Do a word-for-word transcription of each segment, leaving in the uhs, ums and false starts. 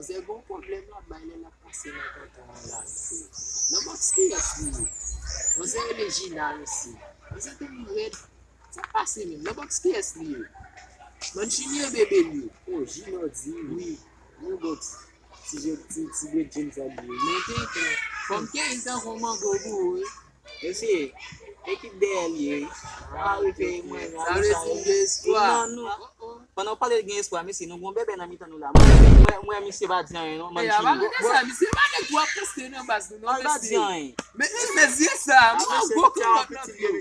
Manzè gen yon pwoblèm l ap bay lè l ap pase nan kanton an la, mesye. Nan bòks kiyès li ye? Manzè rele Gina, mesye. Manzè tèlman rèd. Sa k pase menm? Nan bòks kiyès li ye? Mancini e Bebe li ye. Oh, Gina di wi. Wi, nan bòks. Ti je, ti, ti grenn sa li ye. Men tenten. Fò m kenbe tankou mango pou ou, wi. Mesye, ekip dèyè l ye, wi. Pa refere mwen, sa vle di gen espwa. Pandan w pale de gen espwa, mesye, nou gen yon bèbè nan mitan nou la. Mwen, mwen, mwen, misye pa di anyen, non, Mancini. Misye pa nèg w ap poste nan baz nou, non, mesye. Pa di anyen. Men, men zye sa, mwen gwo klòt nan pye w.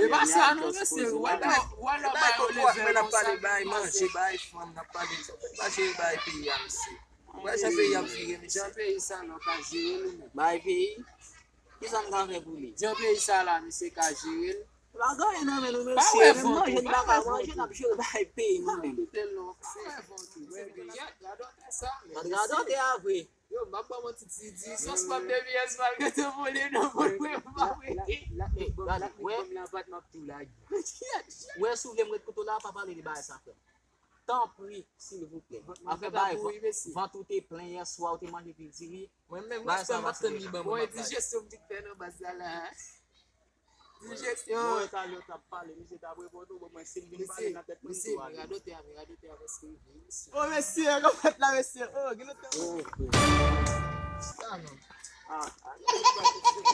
E pa sa, non, mesye. Wala, wala, bay yon leve. N ap pale, bay manje, bay fanm, n ap pale. N ap pale, bay peyi a, mesye. Wè jan peyi ap vire, mesye. Jan peyi sa la, w ka jere l ou menm. Bay peyi? Kisa n ka fè pou li? Jan peyi sa la, misye ka jere l. Pa gen anyen nan men nou, mesye. Menm manje n pa ka manje, n ap jere bay peyi nou menm. Pa koute l non. Pa wè vant ou. Gad otè sa, men. Gad otè a vre. Yo, m ap ban mwen ti ti di, sòs pòm de vyès pa l gen tan vole nan vant mwen, m pa prete. Gade, wè. Wè, si w vle m ret kote w la, pa pale de bagay sa, frè m. Tanpri, silvouplè. Afè bay vant, vant ou te plen yè swa, ou te manje pil diri. Mwen menm, respè m ap tann li ban mwen. Bon, e dijesyon m vin fè nan baz la la. Dijesyon. Mwen wè talè w t ap pale, misye t ap reponn ou, bon, mwen si m vin pale nan tèt mwen tou ale. Mesye, radotè a, men radotè a prèske rive, mesye. Oh, mesye, kòman w fèt la, mesye? Oh, gen lòt tan. Oh, frè. Sa non. Ah, ah. Mesye,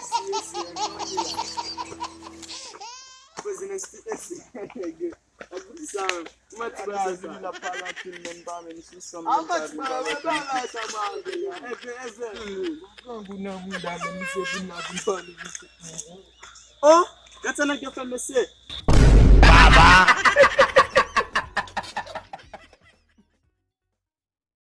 mesye, mesye, mesye. Poze mesye, mesye, nèg. Ak ti sa, manti bagay sa. Vini l ap pale anpil, men m pa menm sou san m, men m pa vin pale anpil. Grangou nan bouda, men misye vin la vin pale, misye. Oh, gad sa nèg yo fè, mesye. Baba!